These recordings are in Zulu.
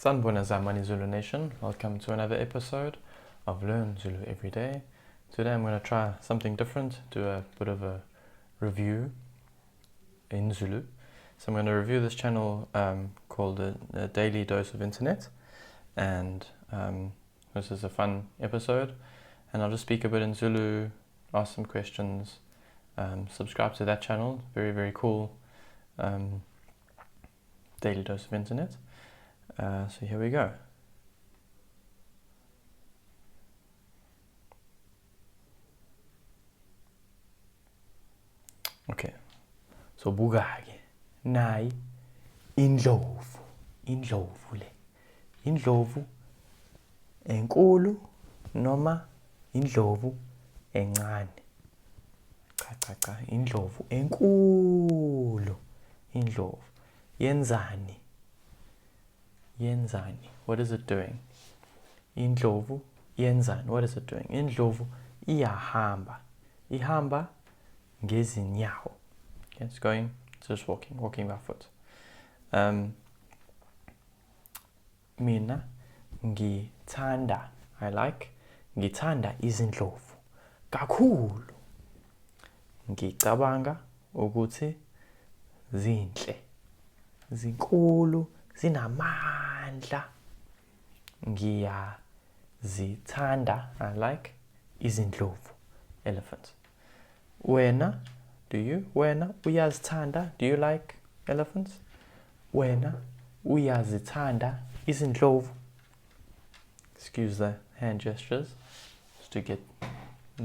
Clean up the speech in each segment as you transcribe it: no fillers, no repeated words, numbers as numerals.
Sanibona Zamani Zulu Nation, welcome to another episode of Learn Zulu Every Day. Today I'm going to try something different, do a bit of a review in Zulu. So I'm going to review this channel called the Daily Dose of Internet, and this is a fun episode, and I'll just speak a bit in Zulu, ask some questions, subscribe to that channel, very, very cool, Daily Dose of Internet. So here we go. Okay, so buka-ke nayi indlovu, indlovu le, indlovu enkulu noma indlovu encane? Cha, cha, cha, indlovu enkulu. Indlovu yenzani? Yenzani? What is it doing? Indlovu yenzani? What is it doing? Indlovu iyahamba. Ihamba ngezinyawo. Okay, it's going, it's just walking, walking by foot. Mina ngithanda, I like, ngithanda izindlovu kakhulu. Ngicabanga ukuthi zinhle, zinkulu, zinamandla. Ngiyazithanda, I like izindlovu, elephants. Wena, do you? Wena uyazithanda, do you like elephants? Wena uyazithanda izindlovu. Excuse the hand gestures, just to get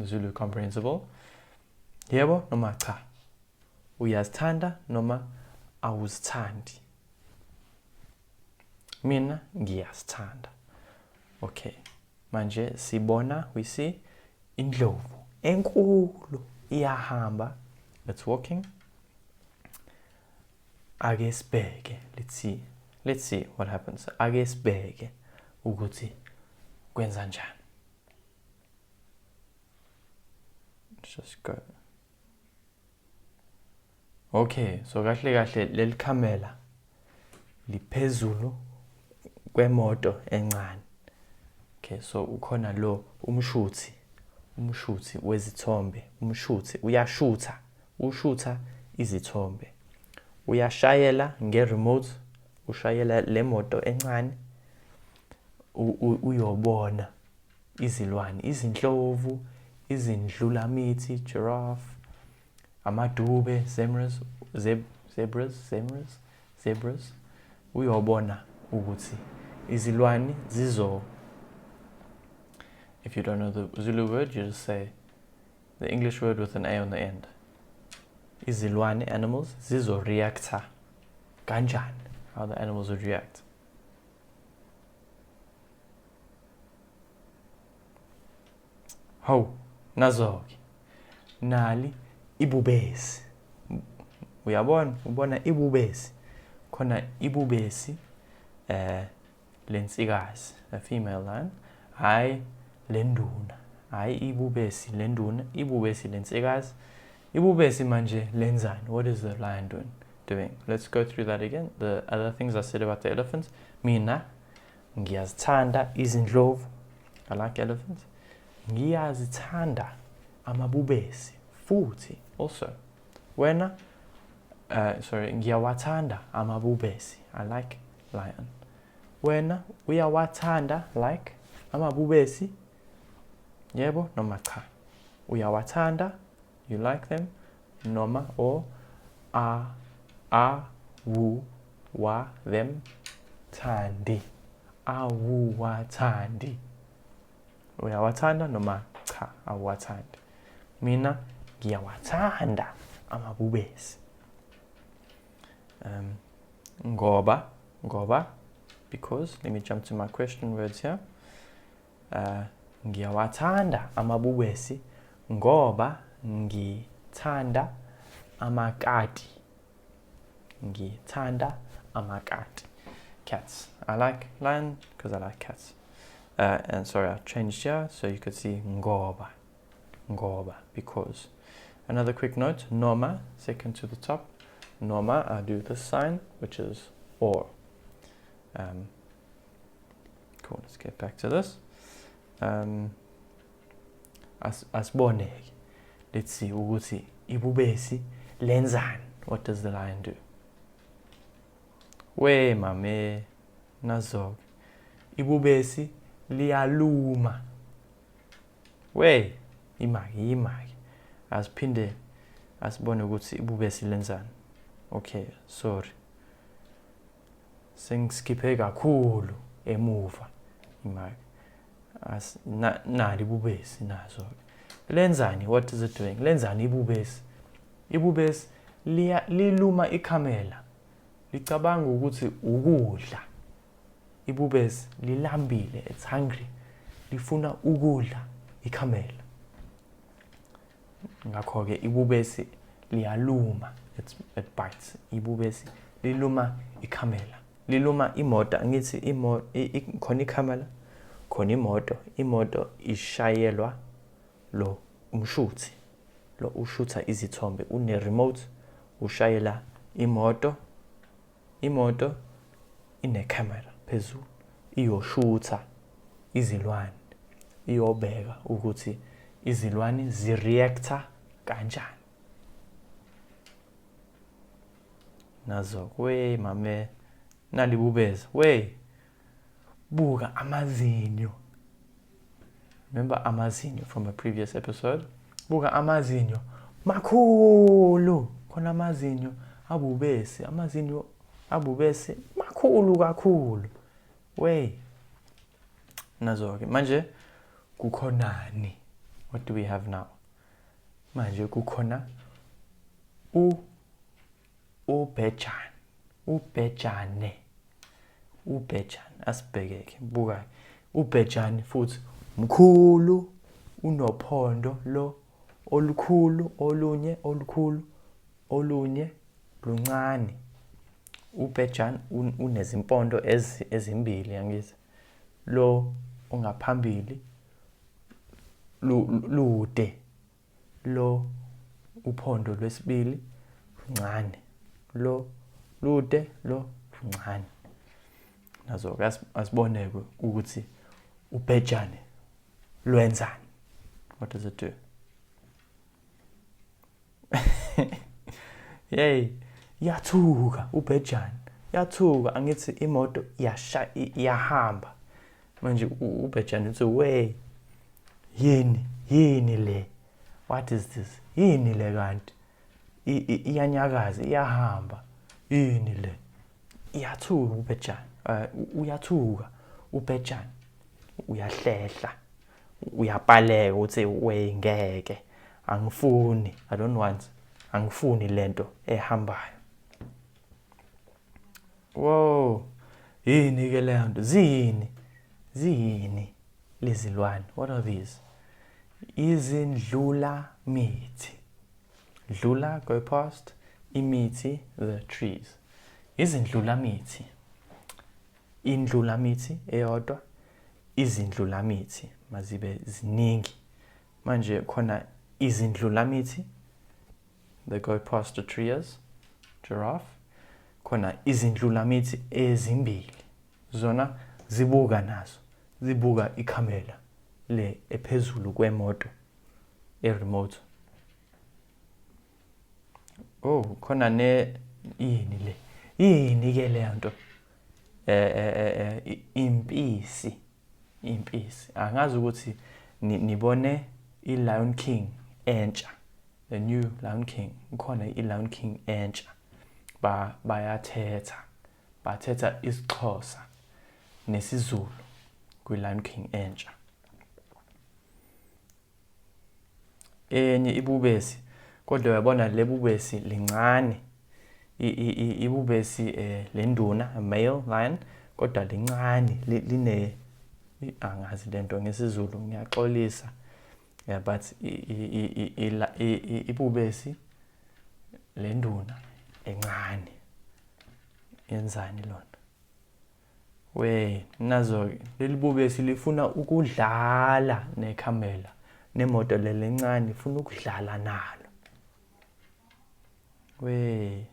Zulu comprehensible. Yebo noma cha? Uyazithanda noma awuzithandi? Mina ngiyazithanda. Okay, manje sibona, we see indlovu enkulu iyahamba. It's walking. Ake sibheke, let's see. Let's see what happens. Ake sibheke ukuthi kwenza njani. Let's just go. Okay, so kahle kahle leli khamela liphezulu kwemoto encane. Okay, so ukhona lo umshuthi, umshuthi wezithombe, umshuthi uyashutha, ushutha izithombe. Uyashayela nge-remote, ushayela le moto encane, uyobona izilwane, izinhlovu, izindlulamithi, giraffe, amadube, zebras, zebras, zebras, zebras. Uyobona ukuthi izilwane zizo. If you don't know the Zulu word, you just say the English word with an A on the end. Izilwane, animals, zizo reacta kanjani, how the animals would react. Ho, nazo-ke. Nali ibubesi. Uyabona, ubona ibubesi. Khona ibubesi lensikazi, a female lion. Hayi lenduna. Hayi ibubesi lenduna, ibubesi lensikazi. Ibubesi manje lenzani? What is the lion doing? Let's go through that again. The other things I said about the elephants. Mina ngiyazithanda izindlovu. I like elephants. Ngiyazithanda amabubesi futhi also. Wena, sorry, ngiyawathanda amabubesi. I like lion. Wena uyawathanda, like, amabubesi? Yebo noma cha? Uyawathanda, you like them, noma or a wu wa them thandi. Awuwathandi. Uyawathanda noma cha awuwathandi? Mina ngiyawathanda amabubesi. Ngoba, ngoba, because, let me jump to my question words here. Ngiyawathanda amabubesi ngoba ngithanda amakati. Ngithanda amakati. Cats. I like lion because I like cats. And sorry, I changed here so you could see ngoba. Ngoba, because. Another quick note, noma, second to the top. Noma, I do this sign, which is or. Cool, let's get back to this. Asibone-ke. Let's see ukuthi ibubesi lenzani. What does the lion do? We mame, nazo-ke. Ibubesi liyaluma. We, imake, imake. Asiphinde asibone ukuthi ibubesi lenzani. Okay, sorry. Sengiskiphe kakhulu emuva. Imake. As na nali ibubesi nazo. Lenzani? What is it doing? Lenzani ibubesi? Ibubesi liya liluma ikhamela. Licabanga ukuthi ukudla. Ibubesi lilambile, it's hungry. Lifuna ukudla ikhamela. Ngakho-ke ibubesi liyaluma, it bites. Ibubesi liluma ikhamela. Liluma imoto, angithi khona ikhamela, khona imoto. Imoto ishayelwa lo umshuthi. Lo ushutha izithombe, une-remote, ushayela imoto. Imoto inekhamera phezulu, iyoshutha izilwane, iyobeka ukuthi izilwane zi-react-a kanjani. Nazo, we mame, nalibubeza, we, buka amazinyo. Remember amazinyo from a previous episode? Buka amazinyo makhulu. Khona amazinyo abubesi, amazinyo abubesi makhulu kakhulu. We. Nazo-ke manje kukhonani? What do we have now? Manje kukhona ubhejane, ubhejane, ubhejane. Asibhekeke, buka ubhejane futhi mkhulu, unophondo lo olukhulu, olunye olukhulu, olunye luncane. Ubhejane unezimpondo ezimbili, angithi lo ongaphambili lude, lo uphondo lwesibili luncane, lo lude, lo luncane. Nazo-ke asibone-ke ukuthi ubhejane lwenzani. What does it do? Yey, yathuka ubhejane, yathuka, angithi imoto yasha iyahamba. Manje ubhejane uthi we, yini, yini le? What is this? Yini le kanti? Iyanyakaza, iyahamba. Yini le? Iyathuka ubhejane, uyathuka ubhejane, uyahlehla, uyapaleka uthi we ngeke, angifuni, I don't want, angifuni lento ehambayo. Wow, yini ke leyo nto? Ziyini? Ziyini lezilwane? What are these? Izindlula mithi. Dlula, go past, imithi, the trees. Izindlula mithi. Indlula mithi eyodwa, izindlula mithi mazibe ziningi. Manje khona izindlula mithi, they go past the trees, giraffe. Khona izindlula mithi ezimbili. Zona zibuka nazo, zibuka ikhamera le ephezulu kwemoto e-remote. Oh, khona ne yini le? Yini ke le nto? Impisi, impisi. Angazi ukuthi nibone i-Lion King entsha, the new Lion King. Kukhona i-Lion King entsha. Bayathetha, bathetha isiXhosa nesiZulu kwi-Lion King entsha. Enye ibubesi, kodwa uyabona le bubesi lincane. Ibubesi lenduna, male lion, kodwa lincane, line angazi lento ngesiZulu, ngiyaxolisa. Yeah, but ibubesi lenduna encane. Yenzani lona? We, nazo-ke leli bubesi lifuna ukudlala nekhamera, nemoto leli encane ifuna ukudlala nalo. We,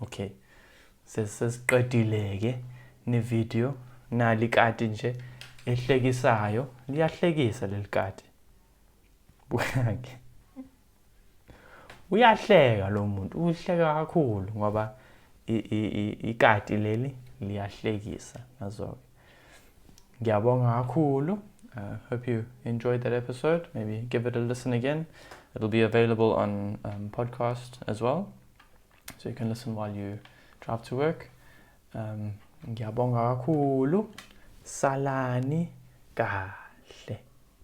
okay, sesiqedile-ke ne-video. Nali ikati nje ehlekisayo, liyahlekisa leli kati. Buka-ke. Uyahleka lo muntu, uhleka kakhulu ngoba ikati leli liyahlekisa nazo-ke. Ngiyabonga kakhulu. Hope you enjoyed that episode. Maybe give it a listen again. It'll be available on podcast as well, so you can listen while you drive to work. Ngiyabonga kakhulu. Salani kahle.